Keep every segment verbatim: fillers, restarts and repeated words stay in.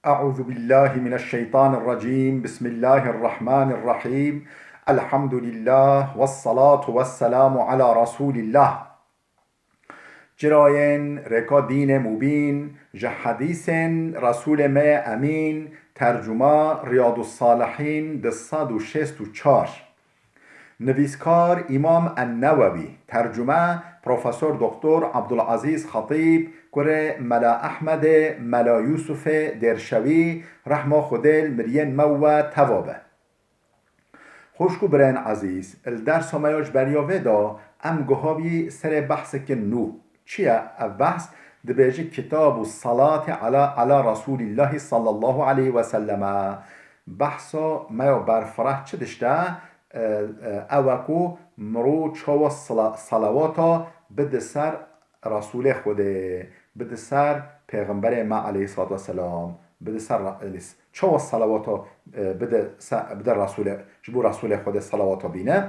أعوذ بالله من الشيطان الرجيم. بسم الله الرحمن الرحيم. الحمد لله والصلاة والسلام على رسول الله. Çirayên rêka dînê mubîn, ji hedîsên Resûlê me yê Emîn, tercuma Riyadus Salihîn du sed û şêst û çar. Nivîskar Îmam En-Newewî, tercume Profesor Doktor Abdulazîz Xetîb, kurê Mela Ehmedê, Mela Yûsufê Dêrşewî, rehma Xwedê li miriyên me û we teva be. Xwişk û birayên ezîz, li dersa me ya ji beriya vê de em guha bî serê behseke nû. Çi ye ev behs? Dibêje Kitabu Salati ala, ala Resulîllahî sallallahu aleyhi ve selleme. Behsa me ya berfireh çi dişte? E, e, ew e ku mirov çawa sala-, salawata bide ser Resûlê Xwedê, bide ser Pêxemberê me aleyhissalatu vesselam, bide ser ra-, yanî s-, çawa salawata, e, bide se-, bide Resûlê, ji bo Resûlê Xwedê salawata bîne,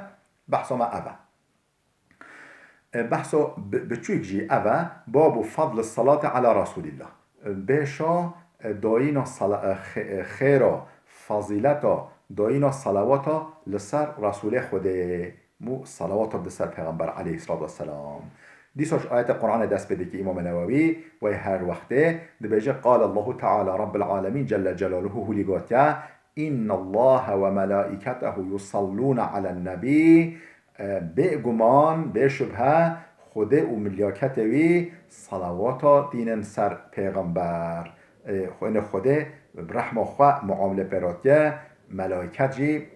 behsa me ev e. E, behsa bi-, biçûk jî ev e, babu fadli salati ala Resulillah. E, bêşa, e, dayîna sala-, e, xe-, e, xêra, fazîleta dayîna salawata li ser Resûlê Xwedê. Mû salawata bide ser Pêxember aleyhissalatu vesselam. Dîsa ji ayetê Qur'anê dest pê dike Îmam Newewî, wey her wextê dibêje, Qale Allahu Teala Rabbil Alemîn Celle Celaluhu hûlî gotiye, İnnallaha ve melaiketehu yusallûne alen nebî, e, bêguman, bê şubhe, Xwedê û milyaketê wî salawata tînin ser Pêxember. E, xwe-, Xwedê bi rehma xwe muamele pê re dike, melaiket jî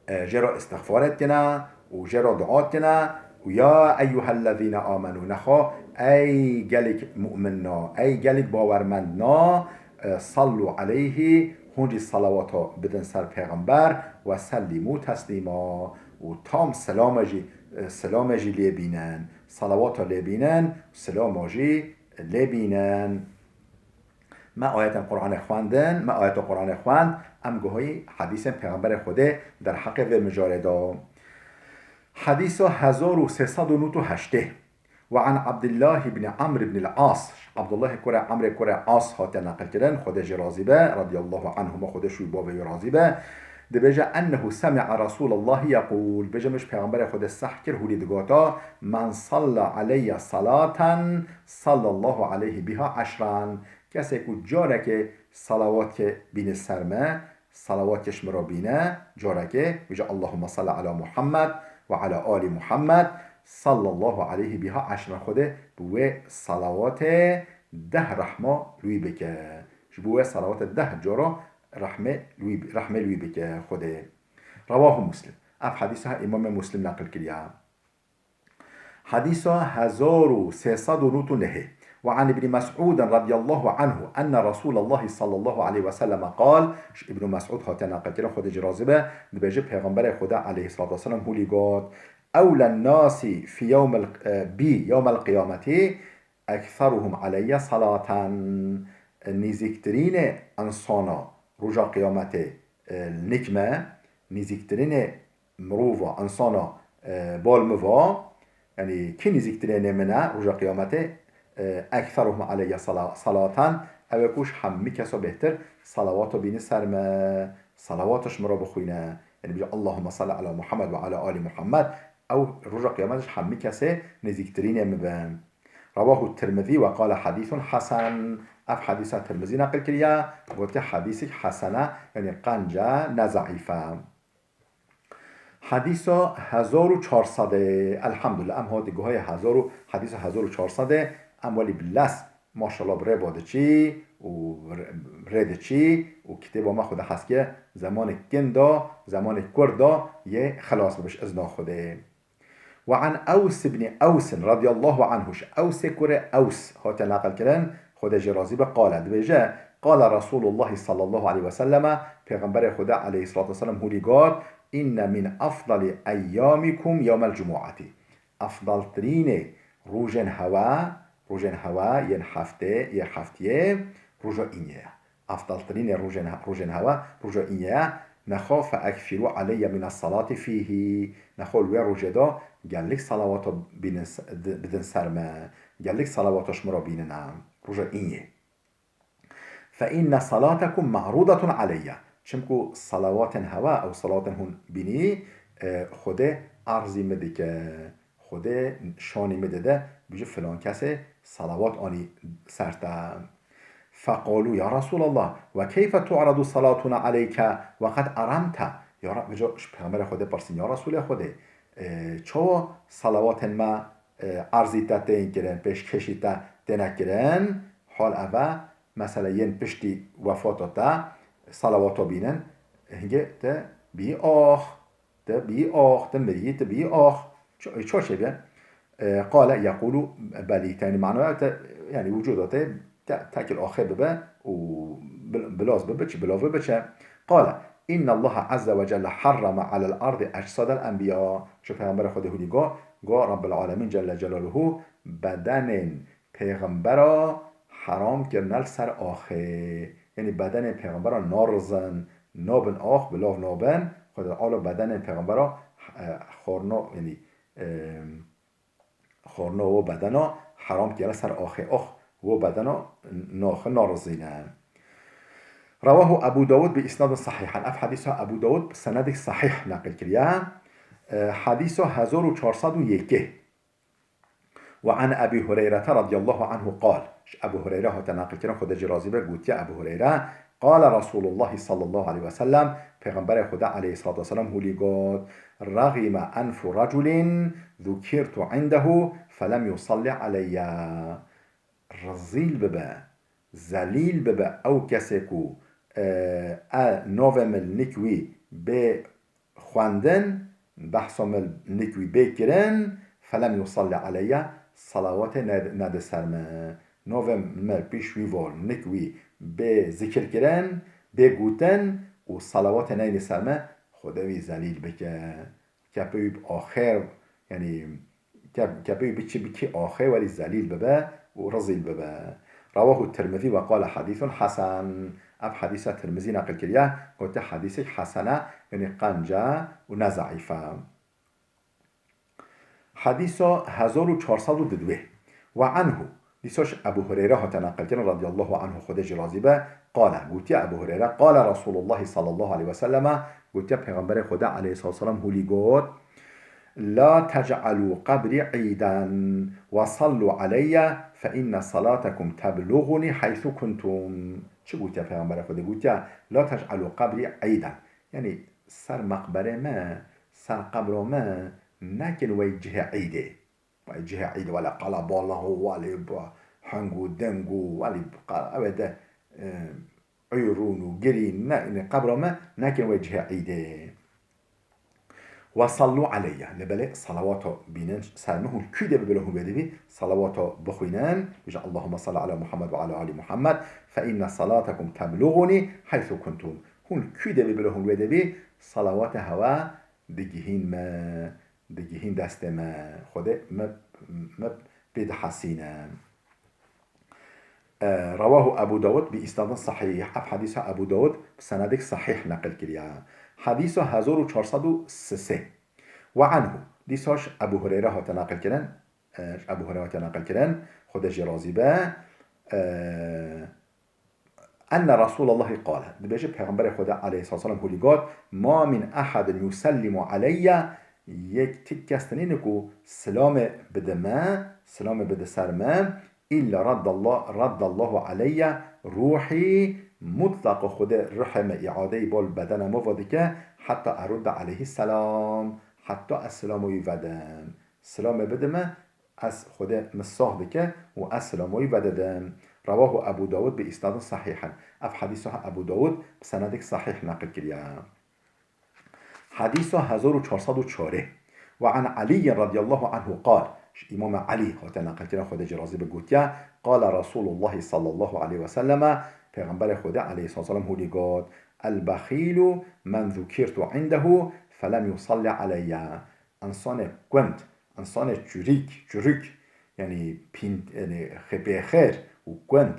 e, jê re îstixfar dikine û jê re dua dikine û ya eyyuhellezîne amenû, nexwe ey gelek mu'minna, ey gelek bawermendna, e, sallu aleyhi, hûn jî salawata bidin ser Pêxember, ve sellimû teslîma, û tam selame jî, e, selame jî lê bînin, salawata lê bînin, selama jî lê bînin. Me ayetên Qur'anê xwendin, me ayeta Qur'anê xwend, em guhayî hedîsên Pêxemberê Xwedê derheqê vê mijarê de. Hedîsa hezar û sê sed û nod û heştê. Ve an Abdullah ibn Amr ibn al-As. Abdullahê kurê Amrê kurê As hatiye neqilkirin, Xwedê jê razî be, radiyallahu anhuma, Xwedê ji wî bavê wî razî be. Dibêje, ennehu semi'a Resûlallahi yeqûl. Bêje min ji Pêxemberê Xwedê seh kir, hûlî digota, men salla aleyye salaten, sallallahu aleyhi biha eşran. Kesê ku carekê salawatê bîne ser me, salawatê ji min re bîne, carekê, bêje, Allahümme salli ala Muhammed ve ala ali Muhammed, sallallahu aleyhi biha eşran. Xwedê bi wê salawatê deh rehma li wî bike. Ji bo wê salawatê deh cara rehmê li wî, rehmê li wî bike Xwedê. Rewahu Muslim. Ev hedîsa Îmamê Muslim neqil kiriye. Hedîsa hezar û sê sed û nod û nehê. Ve an Îbnî Mes'ûdin radiyallahu anhu enne Resûlallahi sallallahu aleyhi ve selleme qal, ji Îbnû Mes'ûd hatiye neqilkirin, Xwedê jê razî be, dibêje, Pêxemberê Xwedê aleyhissalatu vesselam hûlî got, ewlen nasi fî yewmel, e, bî yewmel qiyameti ekseruhum aleyye salaten. Nîzîktirînê insana roja qiyametê, e, nik me, nîzîktirînê mirova, insana, e, bal min va, yanî kî nîzîktirînê min e roja qiyametê, e, ekseruhum aleyye sala-, salaten, ew ê ku ji hemî kesa bêhtir salawata bîne ser me, salawata ji min re bixwîne. Yanî bêje, Allahümme salli ala Muhammed ve ala ali Muhammed. Ew roja qiyametê ji hemî kesê nêzîktirînê min be. Rewahu Tirmizî ve qale hedîsun hesen. Ev hedîsa Tirmizî neqil kiriye, gotiye hedîsek hesen e, yanî qenc e, ne zeîf e. Hedîsa hezar û çar sed e. Elhamdulillah, em hatî guhayê hezar û, hedîsa hezar û çar sed e, em welî bi lez, maşallah, bi rê ba diçî û rê diçî û kitêba me Xwedê hez ke zemanê kin da, zemanê kurt da yê xilas bibe ji izna Xwedê. Ve an Ews ibn Ews radiyallahu anhu, ji Ewsê kurê Ews hate neqil kirin, Xwedê jê razî be, qale, dibêje, qale Resulullah sallallahu aleyhi ve selleme, Pêxemberê Xwedê aleyhissalatu vesselam hûlî got, inne min afdali eyyamikum yawmel cumuati. Afdaltirînê rojên hewe, rojên hewe yên heftê, yê heftiyê, roja înye ye. Afdaltirînê rojên he-, rojên hewe, roja înye ye. Nexwe fe ekfîrû aleyye mine salati fîhî. Nexwe li wê rojê de gelek salawata bînin s-, di-, bidin ser me. Gelek salawata ji min re bînine. Roja înye. Fe inne salatakum ma'rudatun aleyye. Çimku salawatên hewa, ew salawatên hûn bînî, e, Xwedê erzî min dike. Xwedê şanî min dide, bêje filan kesê salawat anî ser te. Feqalû, ya Resûlallah, ve keyfe tu'radu salatuna aleyke ve qed aramte? Ya Rab, bêje, ji Pêxemberê Xwedê pirsîn, ya Resûlê Xwedê, e, çawa salawatên me, e, erzî te tên kirin, pêşkêşî te têne kirin? Hal ev e, mesela yên piştî wefata te salawato bînin, hingê te bî ax, te bî ax, te mirî, te bî ax. Ço-, ço çêbe? E, qale yequlu belî, te, yanî, mana te, yanî, wicûda te, te, tekil axê bibe û bil-, bilaz bibe çi, bilav bibe çi? Qale, inna Allaha azze ve celle harrama alel ardi ecsadel enbiya. Çi Peyxemberê Xwedê hûnî go, go Rabbil Alemîn Celle Celaluhu bedenên pêxembera heram kirine li ser axê. Yanî bedenên pêxembera narizin, nabin ax, bilav nabin. Xwedê Teala bedenên pêxembera, e, xwarno, yanî, e, xwarno wo bedena heram kirine ser axê. Ax wo bedena naxin, narizîne. Rewahu Ebu Dawud bi isnadin sahîhan. Ev hedîsa Ebu Dawud bi senedek sahîh neqil kiriye. E, hedîsa hezar û çar sed û yekê. Ve an Ebî Hureyrete radiyallahu anhu qal. Ji Ebû Hureyre hate neqilkirin, Xwedê jê razî be, gotiye Ebû Hureyre, qale Resûlullahî sallallahu aleyhi ve sellem, Pêxemberê Xwedê aleyhissalatu vesselam hûlî got, ragîme enfu reculin zukirtu indehu felem yusalli aleyye. Rizîl bibe, zelîl bibe ew kesê ku, e, e, navê min li nik wî bê xwendin, behsa min nik wî bê kirin, felem yusalli aleyye, salawatê ne-, nedi ser min. Navê min pîş wî va, nik wî bê zikir kirin, bê gotin û salawatê neyne ser min, Xwedê wî zelîl bike. Kepê wî bi axê, yanî, ke-, kepê wî biçi bikî axê, welî zelîl bibe û rizîl bibe. Rewahu Tirmizî ve qale hadîsun hesen. Ev hedîsa Tirmizî neqil kiriye, gote hedîsek hesen e, yanî qenc e û ne zeîf e. Hedîsa hezar û çar sed û didwê. Ve anhu. Dîsa ji Ebû Hureyre hate neqilkirin, radiyallahu anhu, Xwedê jê razî be, qale, gotiye Ebû Hureyre, qale Resûlullahî sallallahu aleyhi ve selleme, gotiye Pêxemberê Xwedê aleyhissalatu vesselam hûlî got, la tec'alû qebrî îden ve sallû aleyye fe inne salatekum teblugunî heysu kuntum. Çi gotiye Pêxemberê Xwedê? Gotiye, la tec'alû qebrî îden. Yanî ser meqberê me, ser qebra me nekin wey cihê îdê. Vay cihê îd, wele qelebalix û welî bi heng û deng û welî qa-, ew ê de, e, eyrûn û girîn ne, ne qebra me nekin wê cihê îdê. Ve sallu aleyye. Lê belê salawato bînin ser min, hûn kû de bibêle hûn wê de bî, salawato bixwînin. Bêje, Allahümme salli ala Muhammed ve ala ali Muhammed. Fe inne salatekum teblugunî heysu kuntum. Hûn kû de bibêle hûn wê de bî, salawata hewa digihîn me. Digihîn destê me, Xwedê me, me pê dihesîne. E, Rewahu Ebu Dawud bi isnadin sahîh. Ev hedîsa Ebu Dawud bi senedek sahîh neqil kiriye. Hedîsa hezar û çar sed û sisê. Ve anhu. Dîsa ji Ebu Hureyre hate neqil kirin. E, ji Ebu Hureyre hate neqil kirin. Xwedê jê razî be. E, Enne Resûlallahî qale. Dibêje Pêxemberê Xwedê aleyhisselam hûlî got, ma min ehadin yusellimu aleyye, yek tik kes tinîne ku silamê bide me, silamê bide ser me, illa raddallah-, raddallahu aleyye ruhî, mutlaq Xwedê ruhê me îadeyî bol bedena me ve dike, heta erudde aleyhî selam, heta ez silamê wî vedim. Silamê bide me, ez Xwedê min sax dike û ez silamê wî vedidim. Rewahu Ebu Dawud bi isnadin sahîhin. Ev hedîsa Ebu Dawud bi senedek sahîh neqil kiriye. Hedîsa hezar û çar sed û çarê. Ve an Eliyyin radiyallahu anhu qal. Ji Îmam Elî hate neqil kirin, Xwedê jê razî be, gotiye, qale Resûlullahî sallallahu aleyhi ve selleme, Pêxemberê Xwedê aleyhisselam hûlî got, el bexîlu men zukirtu indehu felem yusalli aleyye. Însanê kund, însanê çurîk, çurîk, yanî pîn-, yanî xê-, bêxêr û kund,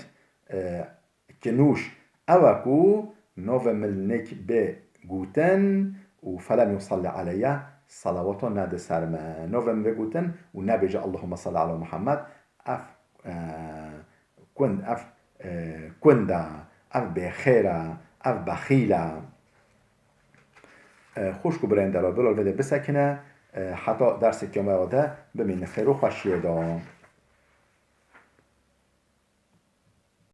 e, kinûş, ew e ku navê min li nik bê gotin û felem yusalli aleyye, salawata nede ser me. Navê min bê gotin û nebêje Allahümme salli ala Muhammed, ev, e, kund, ev, e, kund e, ev bêxêr e, ev bexîl e. E, xwişk û birayên delal bilal vê de bisekine, e, heta derseke me de bimînin xêr û xweşiyê de.